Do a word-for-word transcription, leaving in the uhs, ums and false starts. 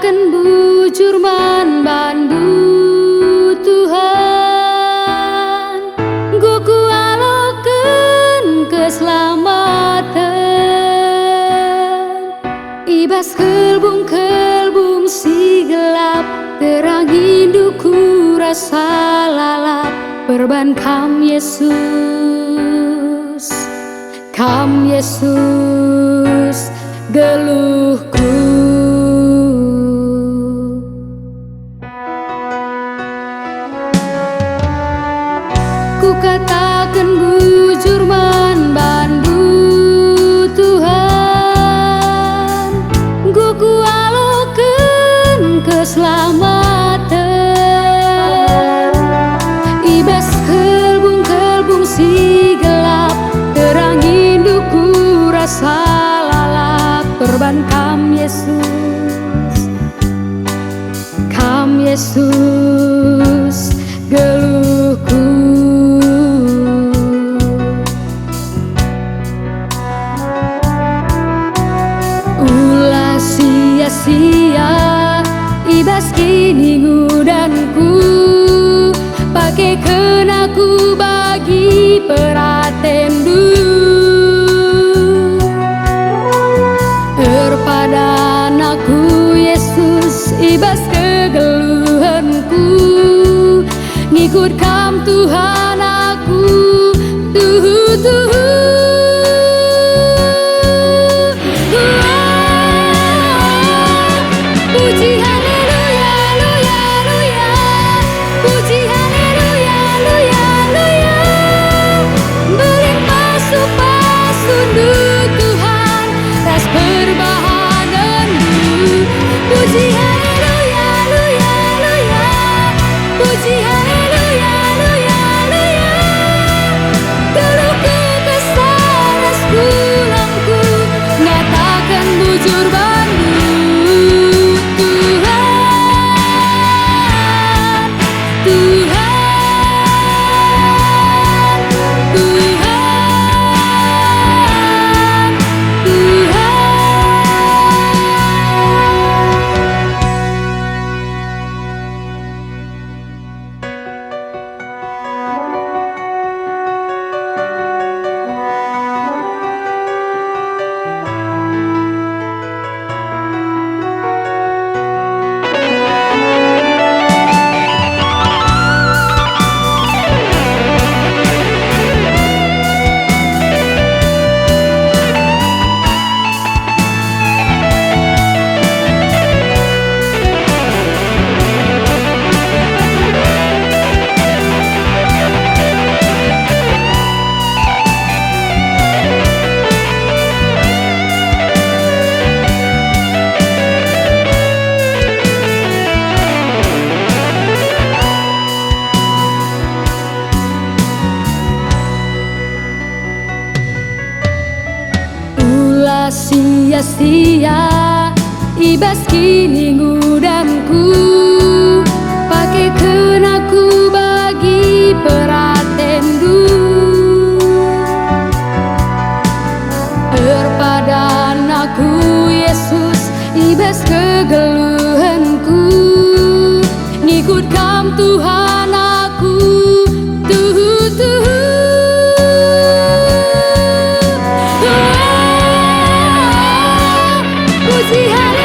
Kataken bujur man bandu, Tuhan, enggo kualoken keselamaten. I bas kelbung-kelbung si gelap, terangindu kurasa lalap, perban Kam, Yesus. Kam, Yesus, geluhku. Kukataken bujur man bandu, Tuhan, enggo kualoken keselamaten. I bas kelbung-kelbung si gelap, terangindu kurasa lalap, perban Kam, Yesus. Kam, Yesus, geluhku. Ula sia-sia i bas kiningudanku, pakeken aku bagi peratenNdu. Erpadan aku, Yesus, i bas kegeluhenku, ngikut Kam, Tuhan, aku tuhu-tuhu. Puji haleluya, luya, luya. Puji haleluya, luya, luya. Mbelin pasu-pasundu, Tuhan, ras perbahanenNdu. Puji haleluya, luya, luya. Puji haleluya, luya, luya. Geluhku, kesah ras pulangku, ngataken bujur bandu, Tuhan, Tuhan, Tuhan, Tuhan. Ula sia-sia i bas kiningudanku, pakeken aku bagi peratenNdu. Erpadan aku, Yesus, i bas kegeluhenku, ngikut Kam, Tuhan, aku tuhu-tuhu. Puji haleluya.